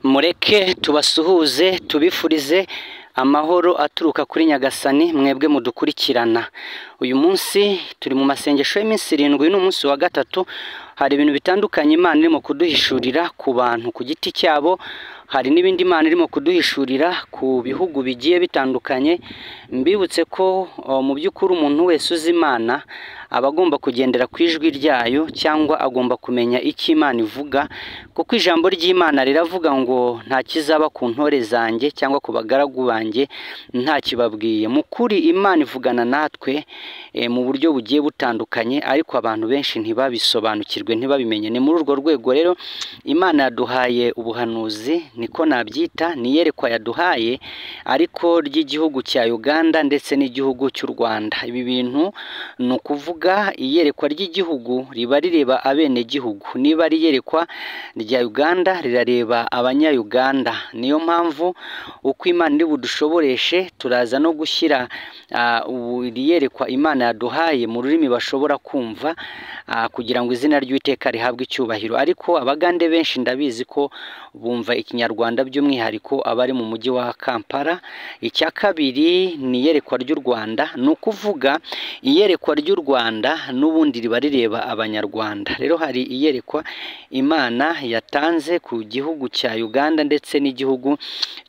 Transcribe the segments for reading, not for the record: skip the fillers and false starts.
Mureke tubasuhuze tubifurize amahoro aturuka kuri Nyagasani mwebwe mudukurikirana. Uyu munsi turi mu masengesho y'iminsi 7, ni umunsi wa gatatu. Hari ibintu bitandukanye Imana irimo kuduhishurira ku bantu ku giti cyabo, hari n'ibindi Imana irimo kuduhishurira ku bihugu bigiye bitandukanye. Mbibutse ko mu by'ukuri umuntu wese uzi Imana aba agomba kugendera ku ijwi ryayo, cyangwa agomba kumenya icyo Imana ivuga, kuko ijambo ry'Imana riravuga ngo nta kizaba ku ntore zanjye cyangwa ku bagaragu banjye nta kibabwiye. Mu kuri Imana ivugana natwe mu buryo bugiye butandukanye, ariko abantu benshi ntibabisobanukirwe, ntibabimenye. Ni muri urwo rwego rero Imana yaduhaye ubuhanuzi, niko nabyita, ni iyerekwa yaduhaye ariko ry'igihugu cya Uganda ndetse n'igihugu cy'u Rwanda. Ibi bintu ni ukuvuga iyerekwa ry'igihugu riba rireba abenegihugu, niba ari iyerekwa rya Uganda rirareba abanya-Uganda. Niyo mpamvu uko Imana iri budushoboreshe turaza no gushyira iri yerekwa Imana yaduhaye mu rurimi bashobora kumva, kugira ngo izina ry'Uwiteka rihabwe icyubahiro. Ariko Abagande benshi ndabizi ko bumva Ikinyarwanda, by'umwihariko abari mu mujyi wa Kampala. Icya kabiri ni iyerekwa ry'u Rwanda, ni ukuvuga iyerekwa ry'u Rwanda n'ubundi riba rireba Abanyarwanda. Rero hari iyerekwa Imana yatanze ku gihugu cya Uganda ndetse n'igihugu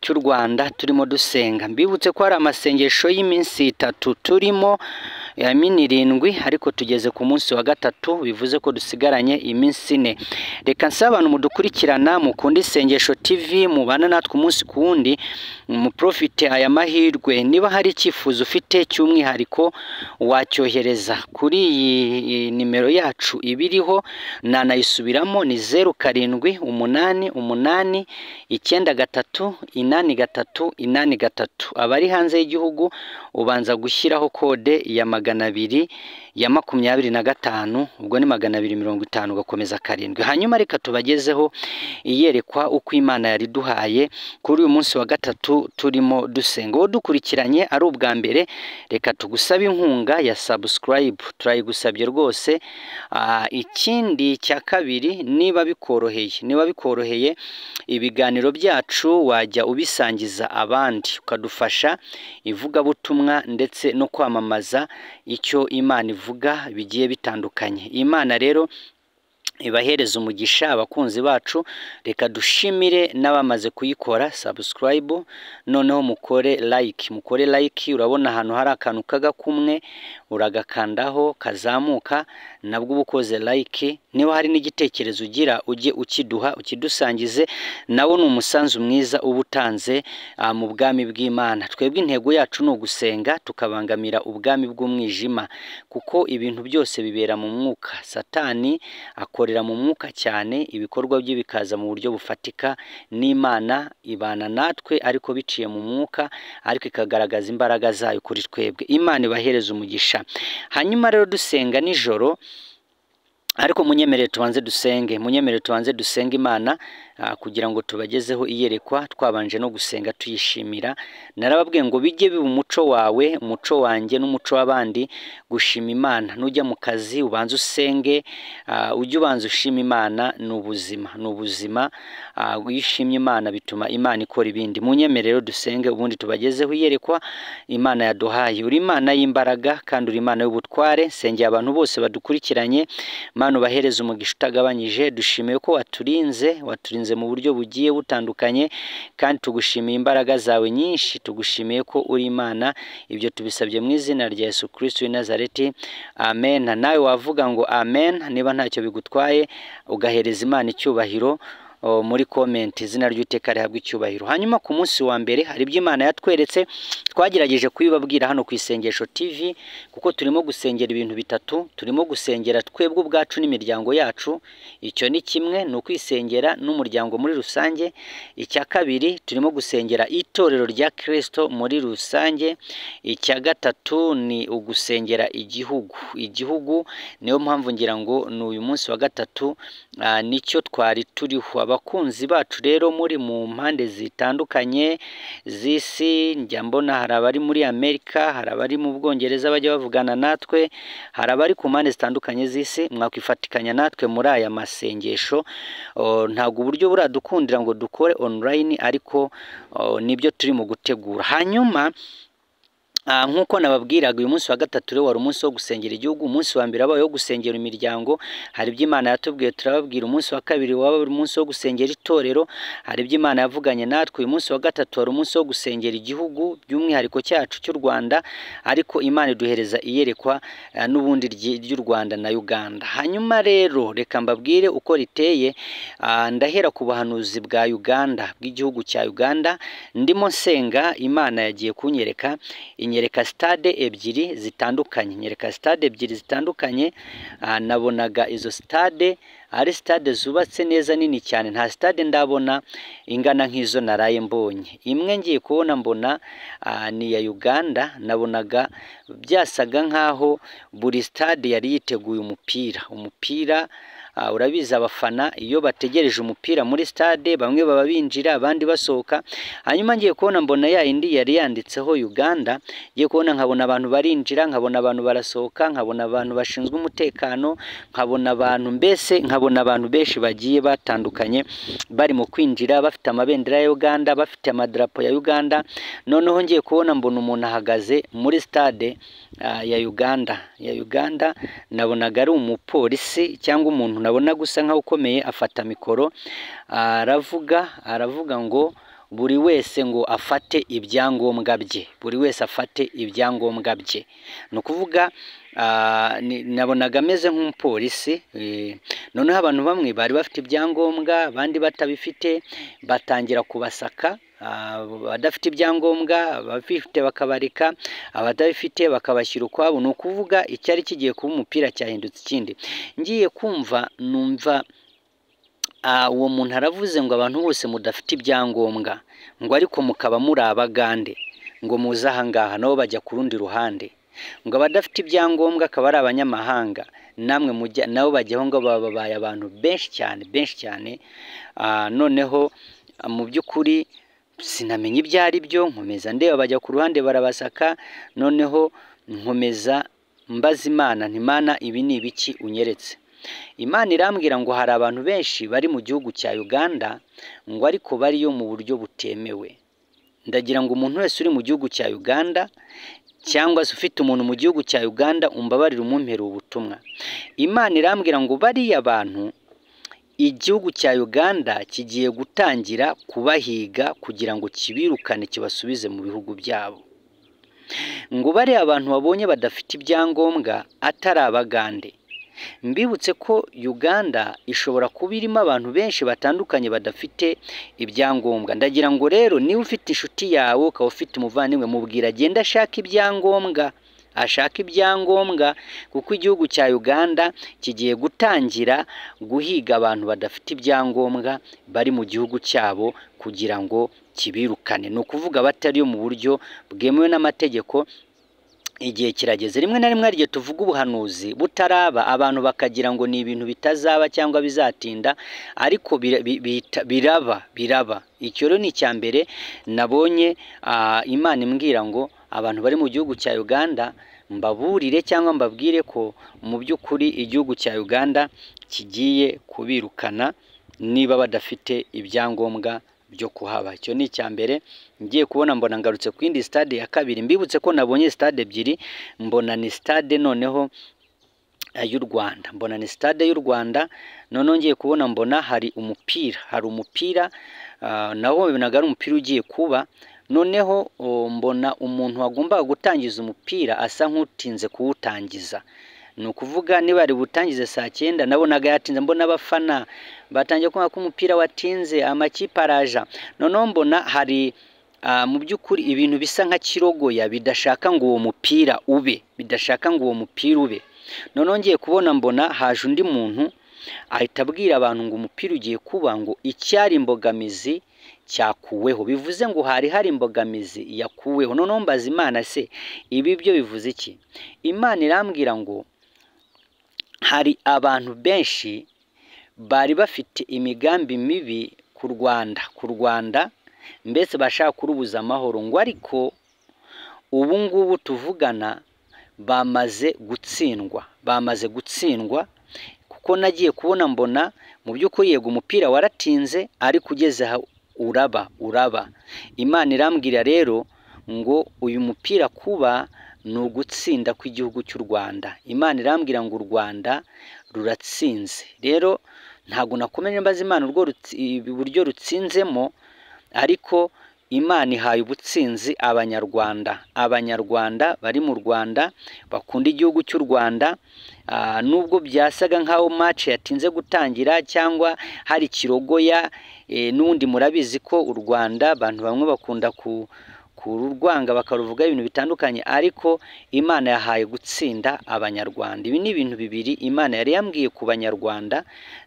cy'u Rwanda turimo dusenga. Mbibutse ko hari amasengesho y'iminsi 3 turimo, ya mini 7, ariko tugeze ku munsi wa gatatu, bivuze ko dusigaranye iminsi 4. Reka nsaba abantu mudukurikirana, mukunda Isengesho TV, mubana natwe umunsi ku wundi, muprofite aya mahirwe. Niba hari icyifuzo ufite cy'umwihariko wacyohereza kuri iyi nimero yacu ibiriho, nanayisubiramo ni 0 7 8 8 9 3 8 3 8 3. Abari hanze y'igihugu ubanza gushyiraho kode ya 225, ubwo ni 250 ugakomeza 7. Hanyuma reka tubagezeho iyerekwa uko Imana yariduhaye kuri uyu munsi wa gatatu turimo dusenga. Wowe dukurikiranye ari ubwa mbere, reka tugusabe inkunga ya subscribe, turayigusabye rwose. Ikindi cya kabiri, niba bikoroheye ibiganiro byacu wajya ubisangiza abandi, ukadufasha ivugabutumwa ndetse no kwamamaza icyo Imana ivuga bigiye bitandukanye. Imana rero ibahereza umugisha abakunzi bacu. Reka dushimire n'abamaze kuyikora subscribe, noneho mukore like, mukore like. Urabona ahantu hari akantu k'agakumwe, uragakandaho kazamuka, nabwo uba ukoze like. Niba hari n'igitekerezo ugira ujye ukiduha, ukidusangize, nawo ni umusanzu mwiza uba utanze mu bwami bw'Imana. Twebwe intego yacu ni ugusenga tukabangamira ubwami bw'umwijima, kuko ibintu byose bibera mu mwuka. Satani akorera mu mwuka cyane, ibikorwa bye bikaza mu buryo bufatika, n'Imana ibana natwe ariko biciye mu mwuka, ariko ikagaragaza imbaraga zayo kuri twebwe. Imana ibahereza umugisha. Hanyuma rero dusenga nijoro, ariko munyemerere tubanze dusenge, munyemerere tubanze dusenge Imana kugira ngo tubagezeho iyerekwa twabanje no gusenga tuyishimira. Narababwiye ngo bijye biba umuco wawe, umuco wanjye n'umuco w'abandi gushima Imana. Nujya mu kazi ubanze usenge, ujye ubanza ushima Imana. Ni ubuzima, ni ubuzima. Iyo ushimye Imana bituma Imana ikora ibindi. Munyemerere dusenge ubundi tubagezeho iyerekwa Imana yaduhaye. Uri Imana y'imbaraga kandi uri Imana y'ubutware. Sengera abantu bose badukurikiranye, Mana ubahereze umugisha utagabanyije. Dushimiye ko waturinze, waturinze mu buryo bugiye butandukanye, kandi tugushimiye imbaraga zawe nyinshi, tugushimiye ko uri Imana. Ibyo tubisabye mu izina rya Yesu Kristo w'i Nazareti, amen. Nawe wavuga ngo amen niba ntacyo bigutwaye, ugahereza Imana icyubahiro muri comment, izina ry'Uwiteka rihabwe icyubahiro. Hanyuma ku munsi wa mbere hari ibyo Imana yatweretse, twagerageje kubibabwira hano ku Isengesho TV, kuko turimo gusengera ibintu bitatu. Turimo gusengera twebwe ubwacu n'imiryango yacu, icyo ni kimwe, ni ukwisengera n'umuryango muri rusange. Icya kabiri, turimo gusengera itorero rya Kristo muri rusange. Icya gatatu ni ugusengera igihugu. Igihugu niyo mpamvu ngira ngo ni uyu munsi wa gatatu, nicyo twari turiho. Abakunzi bacu rero muri mu mpande zitandukanye z'isi, njya mbona hari abari muri Amerika, hari abari mu Bwongereza bajya bavugana natwe, hari abari ku mpande zitandukanye z'isi, mwakwifatikanya natwe muri aya masengesho. Ntabwo uburyo buradukundira ngo dukore online, ariko nibyo turimo gutegura. Hanyuma nk'uko nababwiraga, uyu munsi wa gatatu rero wari umunsi wo gusengera igihugu. Umunsi wa mbere wabaye wo gusengera imiryango, hari ibyo Imana yatubwiye turababwira. Umunsi wa kabiri wabaye umunsi wo gusengera itorero, hari ibyo Imana yavuganye natwe. Uyu munsi wa gatatu wari umunsi wo gusengera igihugu, by'umwihariko cyacu cy'u Rwanda, ariko Imana iduhereza iyerekwa n'ubundi ry'u Rwanda na Uganda. Hanyuma rero reka mbabwire uko riteye. Ndahera ku buhanuzi bwa Uganda, bw'igihugu cya Uganda. Ndimo nsenga, Imana yagiye kunyereka, inyereka stade ebyiri zitandukanye, nyereka stade ebyiri zitandukanye. Nabonaga izo stade ari stade zubatse neza, nini cyane. Nta stade ndabona ingana nk'izo naraye mbonye. Imwe ngiye kubona mbona ni iya Uganda. Nabonaga byasaga nkaho buri stade yari yiteguye umupira. Umupira, urabizi, abafana iyo bategereje umupira muri stade, bamwe baba binjira, abandi basohoka. Hanyuma ngiye kubona mbona ya indi yari yanditseho Uganda, ngiye kubona nkabona abantu barinjira, nkabona abantu barasohoka, nkabona abantu bashinzwe umutekano, nkabona abantu, mbese nkabona abantu benshi bagiye batandukanye barimo kwinjira, bafite amabendera ya Uganda, bafite amadarapo ya Uganda. Noneho ngiye kubona mbona umuntu ahagaze muri stade ya Uganda, ya Uganda. Nabonaga ari umupolisi cyangwa umuntu nabona gusa nkaho ukomeye, afata mikoro aravuga, aravuga ngo buri wese ngo afate ibyangombwa bye, buri wese afate ibyangombwa bye. Ni ukuvuga nabonaga ameze nk'umupolisi. Noneho abantu bamwe bari bafite ibyangombwa, abandi batabifite, batangira kubasaka. Abadafite ibyangombwa, ababifite bakabareka, abatabifite bakabashyira ukwabo. Ni ukuvuga icyari kigiye kuba umupira cyahindutse ikindi. Ngiye kumva numva uwo muntu aravuze ngo abantu bose mudafite ibyangombwa, ngo ariko mukaba muri Abagande, ngo muze aha ngaha. Nabo bajya ku rundi ruhande. Ngo abadafite ibyangombwa akaba ari abanyamahanga, namwe mujya, nabo bajyaho, ngo babaye abantu benshi cyane, benshi cyane. Noneho mu by'ukuri sinamenya ibyo ari byo, nkomeza ndeba, bajya ku ruhande barabasaka. Noneho nkomeza mbaza Imana nti: "Imana, ibi ni ibiki unyeretse?" Imana irambwira ngo hari abantu benshi bari mu gihugu cya Uganda, ngo ariko bariyo mu buryo butemewe. Ndagira ngo umuntu wese uri mu gihugu cya Uganda cyangwa se ufite umuntu mu gihugu cya Uganda, umbabarire umumpere ubutumwa. Imana irambwira ngo bariya bantu igihugu cya Uganda kigiye gutangira kubahiga kugira ngo kibirukane, kibasubize mu bihugu byabo. Ngo bariya abantu babonye badafite ibyangombwa atari Abagande. Mbibutse ko Uganda ishobora kuba irimo abantu benshi batandukanye badafite ibyangombwa. Ndagira ngo rero niba ufite inshuti yawe, ukaba ufite umuvandimwe, mubwira agende ashaka ibyangombwa, ashaka ibyangombwa, kuko igihugu cya Uganda kigiye gutangira guhiga abantu badafite ibyangombwa bari mu gihugu cyabo kugira ngo kibirukane. Ni ukuvuga batariyo mu buryo bwemewe n'amategeko. Igihe kirageze. Rimwe na rimwe hari igihe tuvuga ubuhanuzi butaraba, abantu bakagira ngo ni ibintu bitazaba cyangwa bizatinda, ariko biraba, biraba. Icyo rero ni icya mbere nabonye. Imana imbwira ngo abantu bari mu gihugu cya Uganda mbaburire cyangwa mbabwire ko mu by'ukuri igihugu cya Uganda kigiye kubirukana niba badafite ibyangombwa byo kuhaba. Icyo ni icya mbere. Ngiye kubona mbona ngarutse ku yindi stade ya kabiri. Mbibutse ko nabonye stade ebyiri, mbona ni stade noneho y'u Rwanda, mbona ni stade y'u Rwanda. Noneho ngiye kubona mbona hari umupira, hari umupira, nawo bibonaga ari umupira ugiye kuba. Noneho mbona umuntu wagombaga gutangiza umupira asa nk'utinze kuwutangiza. Ni ukuvuga niba ari butangize saa 9, nabonaga yatinze. Mbona abafana batangiye kumva ko umupira watinze, amakipe araja. Noneho mbona hari mu by'ukuri ibintu bisa nka kirogoya bidashaka ngo uwo mupira ube, bidashaka ngo uwo mupira ube. Noneho ngiye kubona mbona haje undi muntu, ahita abwira abantu ngo umupira ugiye kuba, ngo icyari imbogamizi cyakuweho. Bivuze ngo hari imbogamizi yakuweho. Noneho mbaza Imana: "Se ibi byo bivuze iki?" Imana irambwira ngo hari abantu benshi bari bafite imigambi mibi ku Rwanda, ku Rwanda, mbese bashaka kurubuza amahoro, ngo ariko Ubu ngubu tuvugana bamaze gutsindwa, kuko nagiye kubona mbona mu by'ukuri yego umupira waratinze ariko ugeze aha uraba. Imana irambwira rero ngo uyu mupira kuba ni ugutsinda kw'igihugu cy'u Rwanda. Imana irambwira ngo u Rwanda ruratsinze. Rero ntabwo nakomeje mbaza Imana uburyo rutsinzemo, ariko Imana ihaye ubutsinzi Abanyarwanda. Abanyarwanda bari mu Rwanda bakunda igihugu cy'u Rwanda, nubwo byasaga nk'aho match yatinze gutangira cyangwa hari kirogoya, n'ubundi murabizi ko u Rwanda abantu bamwe bakunda kururwanga bakaruvuga ibintu bitandukanye, ariko Imana yahaye gutsinda Abanyarwanda. Ibi ni ibintu bibiri Imana yari yambwiye ku Banyarwanda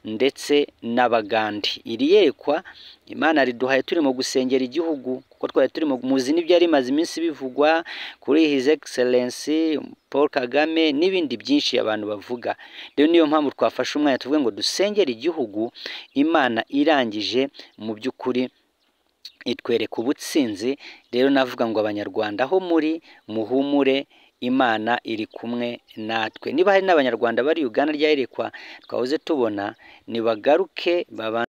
ndetse n'Abagande. Iri yerekwa Imana riduhaye turimo gusengera igihugu, kuko twari turimo muzi n'ibyari bimaze iminsi bivugwa kuri His Excellency Paul Kagame n'ibindi byinshi abantu bavuga. Rero niyo mpamvu twafashe umwanya tuvuge ngo dusengere igihugu. Imana irangije mu by'ukuri itwereka ubutsinzi. Rero navuga ngo Abanyarwanda aho muri muhumure, Imana iri kumwe natwe. Niba hari n'Abanyarwanda bari Uganda ryayerekwa twahoze tubona, nibagaruke.